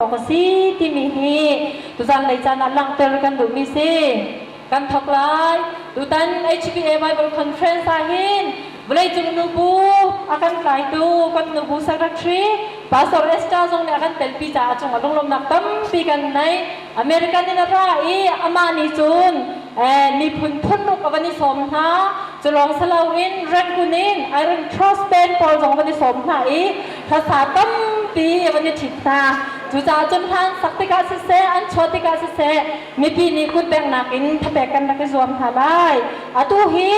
Awk a si timi hi tuzan lei caan ah langhter kan duhmi si. Kan thawk lai. Tutan HBA Bible Conference ah hin vawleicung nubu a kan tlaitu kan nubu secretary Pastor Esther zong nih a kan telpi caah cungah lunglawmhnak tampi kan nei. American in a ra i amah nih cun miphun phunruk a van i sawm hna. Cu lawng si loin Rangoon in Iron Cross Band pawl zong a van i sawm hna i hlasa tampi a van i ṭhit hna. Cucaah cun hlan sak tikah siseh, an chuah tikah siseh, mipi nih kutbengnak in thapek kan rak i zuam hna lai. Atu hi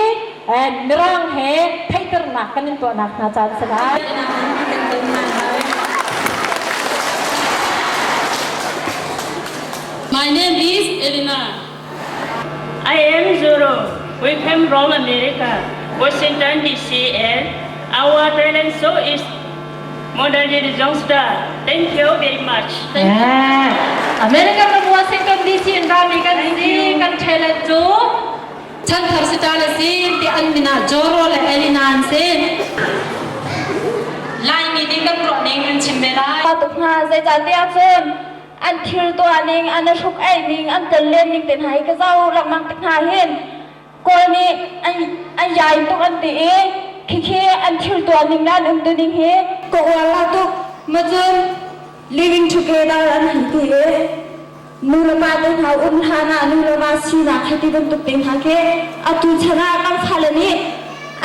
Mirang he theihternak kan in tuahnak hna caan si lai. My name is Elena. I am Zoro. We came from America, Washington DC, and our talent show is Modern Young Star. Thank you very much. Thank you. American ram Washington DC in rami kan si kan talent cu chanthar star le si ti an min ah Joro le Elena an si. Laimi nih kan ruah ning an chim ve lai. Tuk hna zeicahtiah cun an thil tuah ning an i hruk ei ning an tel len ning te hna hi ka zoh lengmang tik hna hin Kawl nih an an yai tuk an ti i khikhi an thil tuah ning le an um tu ning hi ka uar lo tuk ma cun living together an hei ti i nu le pa te hna um hlan ah nu le va sinak hei ti bantuk te hna khi atu chan ah kan fale nih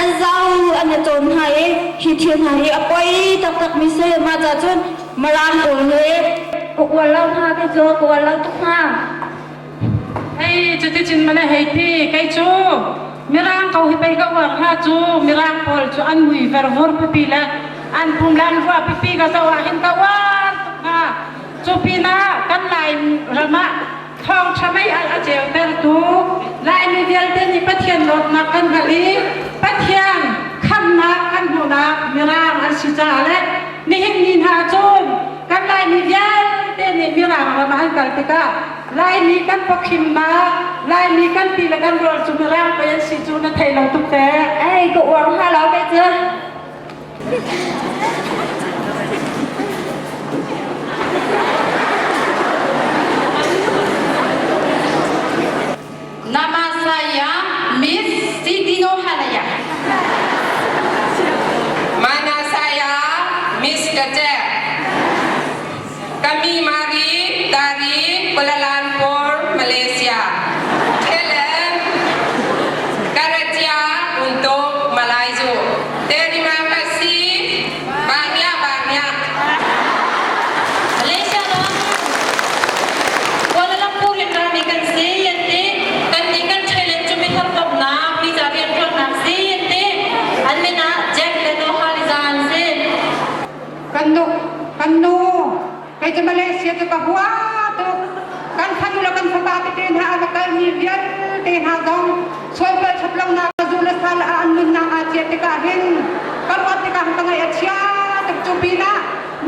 an zau an i cawn hna i hi thil hna hi a poi taktak mi si mah ca cun Mirang pawl hi ka uar lo hna kei cu ka uar lo tuk hna. Hei cuticun mana hei ti kei cu Mirang ko hi pei ka uar hnga cu Mirang pawl cu an mui vervur pipi le an pum le an ruah pipi ka zoh ah hin ka uar tuk hnga. Cu pinah kan Lai ram ah thawngṭha mei alh a ceutertu Laimi vialte nih Pathian dawtnak kan hngalh i Pathian khamhnak kan hmuhnak Mirang an si caah le nihin ni hna cun kan Laimi vialte nih Mirang ram ah an kal tikah Laimi kan pawkhimnak Laimi kan ti le kan rawl cu Mirang pei an si cu na thei lo tuk te. Ei ka uar hnga lo kei cu. Nama saya Miss Siti Nurhaliah. Mana saya Miss Kecil. Kami mari dari Kuala Lumpur, Malaysia. Talent kerja untuk Melayu. Terima kasih banyak-banyak. Malaysia ram Kuala Lumpur in rami kan si an ti. Kan nih kan talent cu mi har bawmhnak, mi ca rianṭuannak si an ti. An min ah Jack le Nohaliza an si. Kan nu, kan nu, kei cu Malaysia cu ka hua tuk. Kan fanu le kan fapa tete hna a va kalmi vialte hna zong sualpal chap lonak zu le sal ah an nunnak aa ciat tikah hin ka ruat tikah ka ngaih a chia tuk cu pinah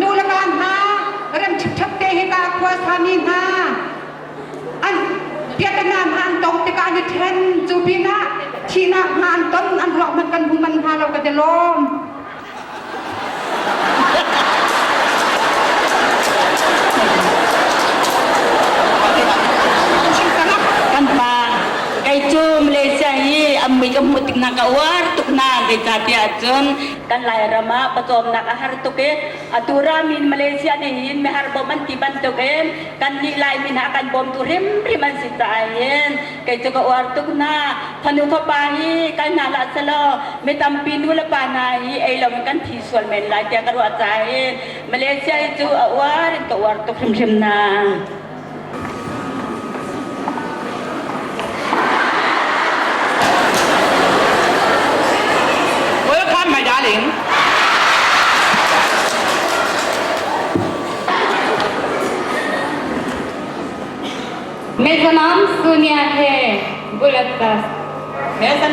nu le pa hna rem ṭhipṭhep te hi ka khua sami hna an piatana hna an tong tikah an i ṭhen cu pinah thihnak hna an ton an ruak hmanh kan hmu man hna lo ka ti lawm. Kan pa kei cu Malaysia hi a mui ka hmuh tik hna ka uar tuk hna zeicahtiah cun kan Lairam ah pawcawmnak a har tuk i atu ramin Malaysia nih hin mihar bawm an ti bantuk in kannih Laimi hna kan bawmtu hrimhrim an si caah hin kei cu ka uar tuk hna fanu fapa hi kal hna hlah selaw mi tampi nu le pa hna hi ei lo in kan thi sual men lai tiah ka ruah caah hin Malaysia hi cu a uar in ka uar tuk hrimhrim hna. Welcome, my darling. मेरा नाम सोनिया है बुलत्ता मेरा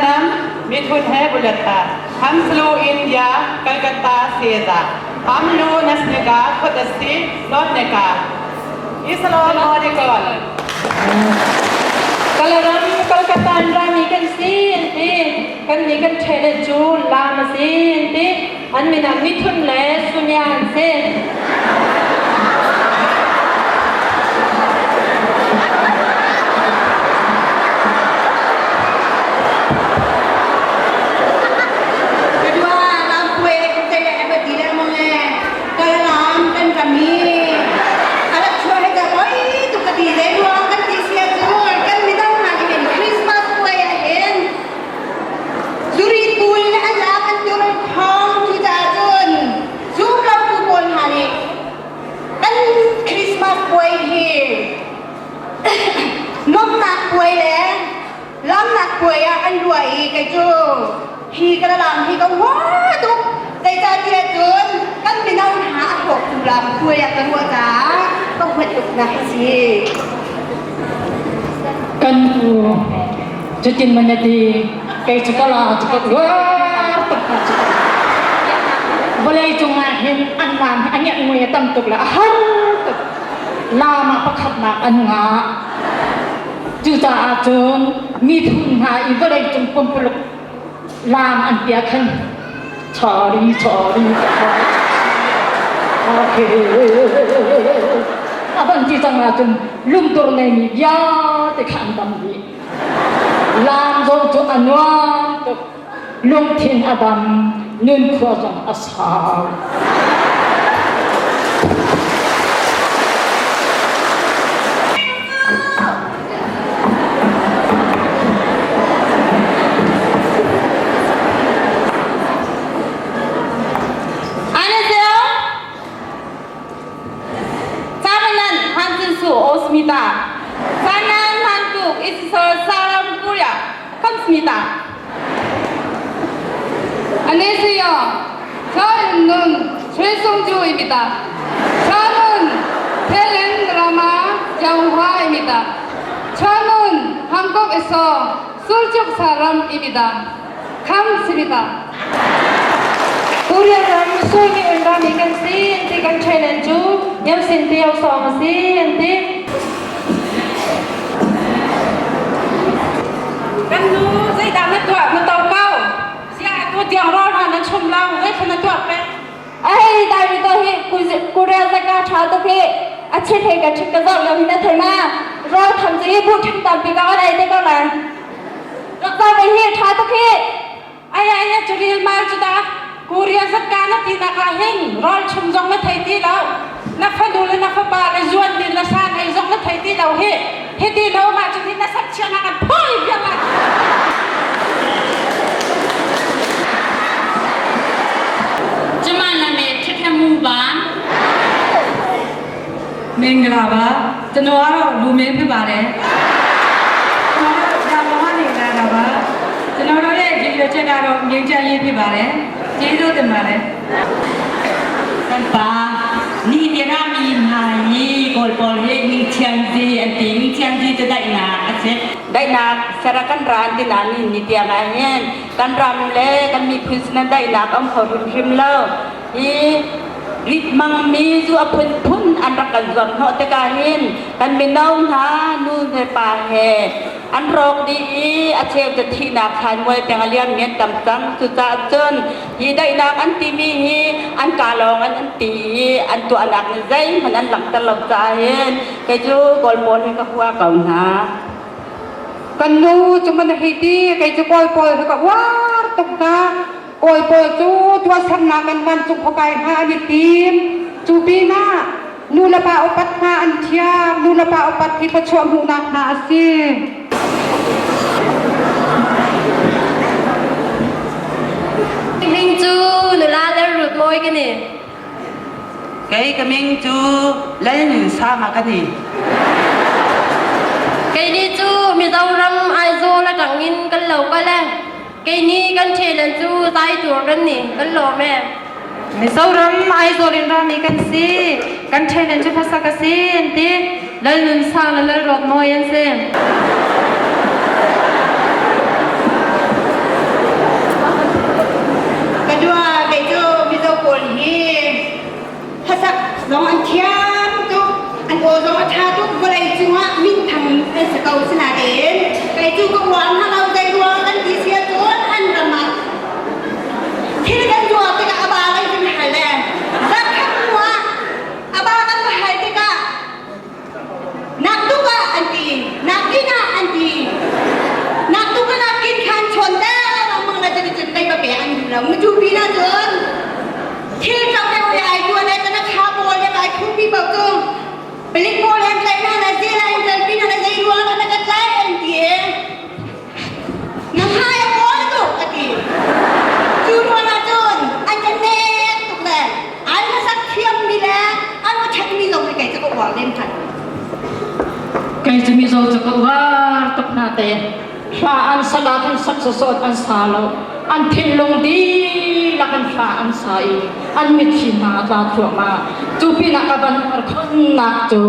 नाम मिथुन है बुलत्ता हम slow India Calcutta से था हम लो नस्ल का खुद से लौटने का इस्लाम वालेकुम Kalaram Kolkata in rami kan si an ti. Kan nih kan talent cu lam a si an ti. An min ah Mithun le Sonia an si. ruah i kei cu hi ka lam hi ka hua tuk. Zeicahtiah cun kan mino hna a hrawktu lam hruai ah ka ruah caah ka huat tuknak a si. Kan u cutin man na ti kei cu ka la cu ka uar tuk hna cu. Vawlei cungah hin an lam hi a ngiat ngui a tam tuk le a har tuk. Lam ah pakhatnak an ngah. Cucaah cun miphun hna i vawlei cung pumpuluk lam an piah khan chari chari a van ti cang ahcun lungtur neimi vialte kha an dam dih. Lam zong cu a nuam tuk, lungthin a dam, nunkhua zong a sau. 안녕하세요. 저는 한진수 오스입니다. 저는 한국 있어서 사람 꾸려 감사합니다. 안녕하세요. 저는 최성주입니다. 저는 텔레드라마 영화입니다. 저는 한국에서 술집 사람입니다. 감사합니다. Korea ram suimi un rami kan si an ti kan Thailand cu Yamsin Teo Song a si an ti. Kan nu zeidah na tuah na to ko? Siah tu tiang rawl hna na chum lo zei na tuah pek? Ai dai mi to hi Korea zaka tha to khi a chit he ka chit ka zok lo hi na thei ma rawl tham chu i bu thang tam pi ka ai te ko la rak za ve hi tha to khi Ai ai cu ril mal cu da Korea zaka na ti nak ah hin rawl chum zong na thei ti lo na fanu le na fapa le zuan din le san ei zong na thei ti lo hi hi ti lo ma cu hi na sak chia na kan phoi vial la ကျမနာမည်ထက်ထက်မူပါ မင်္ဂလာပါကျွန်တော်ကတော့လူမင်းဖြစ်ပါတယ်ကျွန်တော်တို့ဒါမောနေလာတာပါကျွန်တော်တို့ရဲ့ဒီရွယ်ချက်ကတော့ငြိမ်းချမ်းရေးဖြစ်ပါတယ်ကျေးဇူးတင်ပါတယ် kan pa ni ni rami hna hi kawl pawl hi ning thiang zi an ti ning thiang zi te daihnak a si daihnak sarakan ran ti na ni ni tiang ah hin kan ram le kan miphun sinan daihnak am kho hrimhrim lo hi rit mangmi zu a phunphun an rak kan zuam hnawh tikah hin kan mino hna nu he pa he an rawk dih i a cheu cu thihnak thlan mual peng a liam mi an tam cang cucaah cun hi daihnak an timi hi an ka lawng an an ti i an tuahnak nih zeihmanh an langhter lo caah hin kei cu Kawl pawl hi ka hua ko hna. Kan nu cu man hei ti kei cu Kawl pawl hi ka uar tuk hna. Kawl pawl cu tuahsernak an vancung khuakai hna an i tim. Cu pinah nu le pa upat hna an thiam. Nu le pa upat hi thluachuah hmuhnak hna a si. Ming cu nula le rut mawi ka ni. Kei ka ming cu Lalnun Sanga ka ni. Kei ni cu Mizoram Aizawl atang in kan lo kal e. Kei ni kan ṭhelan cu zai tur kan ni kan lawm e. Mizoram Aizawl in rami kan si. Kan ṭhenan cu hmasa ka si an ti. Lalnun Sang le Lalruat Mawi an si. Ka dua kei cu Mizo pawl hi hlasak zong an thiam tuk, an aw zong a ṭha tuk, vawlei cungah minthang an si ko sinain kei cu ka uar hna lo zei ruang kan ti si ahcun an ram ah thil kan tuah tikah a ba kan kan hal le zakhat hnu ah a ba kan va hal tikah nak tuk ah an ti nak kin ah an ti nak tuk ah nak kin khan chawn ta mang la cun cun tei pa pe an duh lo mu cu pi na cun thil ṭang deuh le ai tuan ai kana kha pawl le ai thu pi paoh cu palik pawl an tlaih hna na zel an kalpi hna na zei ruang ah na ka tlai an ti e na hmai a pawl tuk a ti cu ruang ah cun an kan nek tuk le an hlasak thiam mi le an ṭhat mi zong hi kei cu ka uar lem ṭhan Kei cu Mizo cu ka uar tuk hna te. Hla an sak ah khan sak sawsawt an sa lo. An thinlung dihlak in hla an sa i an mitthli hna a tla thluahmah. Cu pinah ka van khonnak cu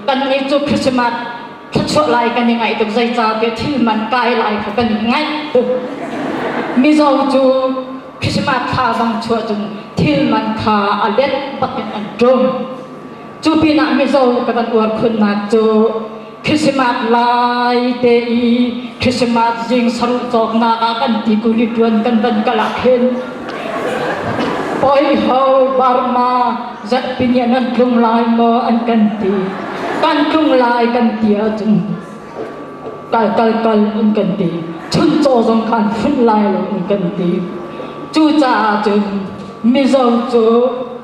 kannih cu Christmas thluachuah lai kan i ngaih tuk zeicahtiah thil man kai lai kha kan i ngaih tuk. Mizo cu Christmas thla zong chuah cun thil man kha a let bakin an ṭum. Cu pinah Mizo ka van uar khunnak cu Christmas lai te i Christmas zing saruh cawknak ah kan ti kuli ṭuan kan van kal ah khin poi ho Burma zatpin an tlung lai maw an kan ti kan tlung lai kan ti ahcun kal kal kal an kan ti chuncaw zong khan funh lai lo an kan ti cucaah cun Mizo cu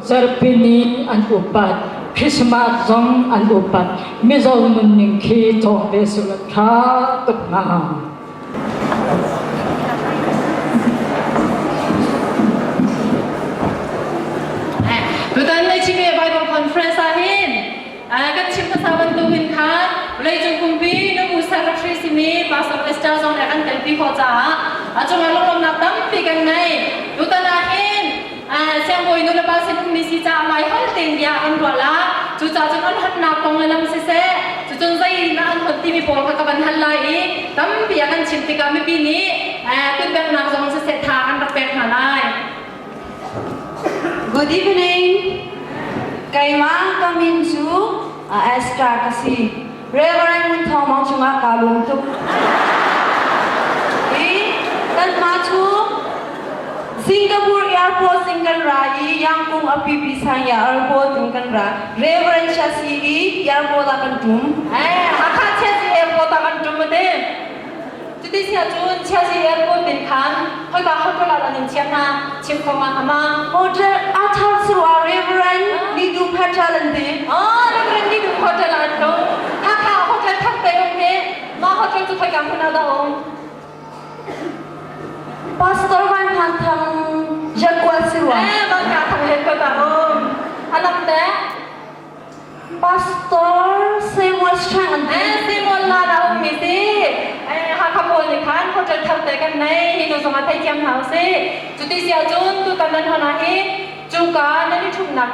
zarhpini an upat Christmas zong an upat Mizo nunning khi cawng ve sula tha tuk hnga. Tutan HBA Bible Conference ah hin kan chim hmasa bantukin khan vawleicung pumpi nubu secretary simi Pastor Esther zong nih an telpi khawh caah a cungah lunglawmhnak tampi kan ngei. Tutan ah hin siangbawi nu le pa sin ummi si caah mai hol tein bia kan ruah la. Cucaah cun an honnak kong le lam siseh, cucun zei dah an hon timi pawl kha ka van hal lai i tampi a kan chim tikah mipi nih kutbengnak zong siseh tha kan rak pek hna lai. Good evening. Keimah ka min cu Esther ka si. Reverend Ngun Thawng Mang cungah kaa lawm tuk. I kanmah cu Singapore Airport in kan ra i Yangkung a pipi Sanya Airport in kan ra. Reverend Shasi i airport ah kan ṭum. Eh, Hakha Chiasi Airport ah kan ṭum ate. Cuti si ahcun Chiasi Airport in khan khoika hotel ah an in chiah hna chim kho ma ama. Hotel Athar Surwa Reverend Nidu Hotel an ti. Oh, Reverend Nidu Hotel ah an ṭum. Hakha hotel thak te um hi. Mah hotel cu khoika hmun ah dah um? Pastor Van Phan Thang Jaguar Sirwa. Eh, Van Ka Thang he khoika um. Alam te. Pastor Samuel Chang an ti. Eh, Samuel la da um mi si. Eh, Hakha pawl nih khan hotel thar te kan nei. Hi nu zong ah thei thiam hna usih. Cuti si ahcun tutan nan hon ah hi cuka nan i ṭhumnak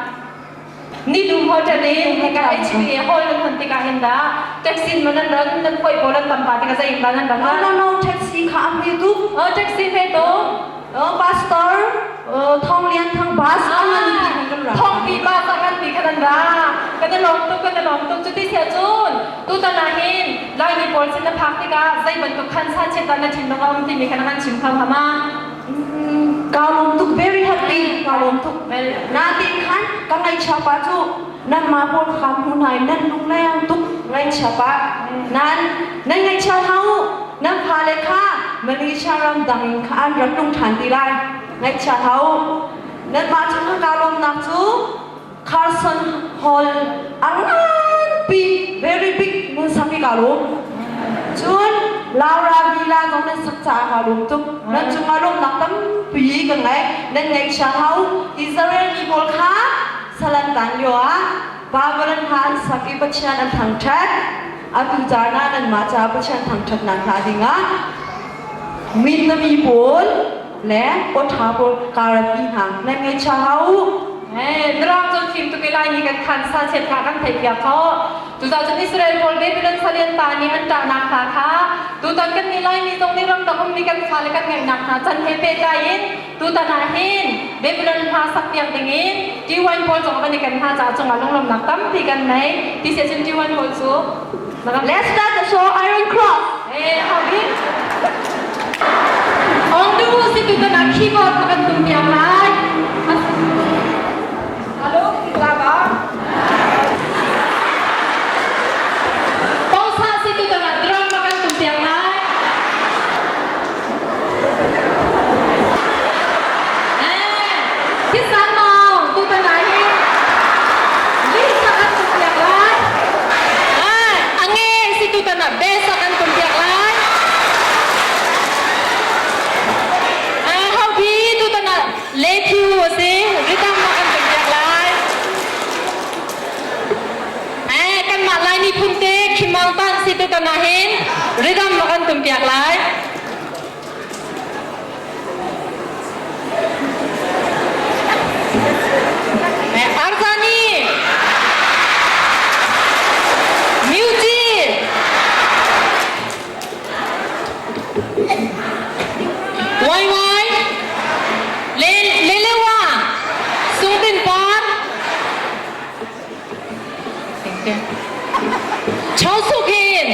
Nidum hotel in hika HPA hall nan hon tikah hin dah taxi man nan ran nan poi pawl an tam pa tikah zei in dah nan ran No no no taxi kha a hme tuk. Oh taxi hme to. Oh pastor Thong Lian Thang bus a ngan pi kan ra. Thong pi bus a ngan pi khan an ra. Kan i lawm tuk kan i lawm tuk cuti sia cun tutan ah hin Laimi pawl sin na phak tikah zei bantuk khan sa chiat dah na thinlung a um timi kha na kan chim kho hnga ma? Kaa lawm tuk very happy kaa lawm tuk. Natin khan ka ngaihchia pa cu nanmah pawl kha hmu hna in nan lungleng tuk ngaihchia pa. Nan nan ngaihchia hlah u. Nan fale kha Malaysia ram dang in kha an rak tlung ṭhan ti lai. Ngaihchia hlah u. Nanmah cung kaa lawmnak cu Carson Hall a nganpi very big nan sak i kaa lawm. Cun Laura Villa zong nan sak caah kaa lawm tuk. Nan cungah lawmnak tampi ka ngei. Nan ngaihchia hlah u. Israel mi pawl kha salan tan lio ah Babylon hla an sak i Pathian an thangṭhat. Atu caan ah nanmah caah Pathian thangṭhatnak hla dingah min na mi pawl le awṭha pawl kaa ratpi hna. Nan ngaihchia hlah u. Mirang cu thim tuk i Laimi kan khan sa chiat kha kan theih piak kho. Cucaah cun Israel pawl Babylon salian pa nih an ṭahnak hna kha tutan kan nih Laimi zong nih ramdang ummi kan fale kan ngaihnak hna chan he pehtlai in tutan ah hin Babylon hla sak piak dingin T1 pawl zong van i kan hna caah cungah lunglawmhnak tampi kan nei. Ti si ahcun T1 pawl cu Let's start the show Iron Cross. Eh, how big? Ong du si tutan ah keyboard ka kan tum piak lai. Halo, ba? Pausa si tutan ah drum ka kan tum piak lai. Eh, Kisan mong tutan ah hin Lisa kan tum piak lai. Eh, ange si tutan ah besa kan tum piak lai. Eh, hau bi tutan ah Lethu a si, ritang ma kan tum piak lai. Eh, kanmah Lai miphun te khim Mang Tan si tutan ah hin rhythm a kan tum piak lai. Arzani Music Wai Wai Lelewa Sungtin Par Chau Suk Hin.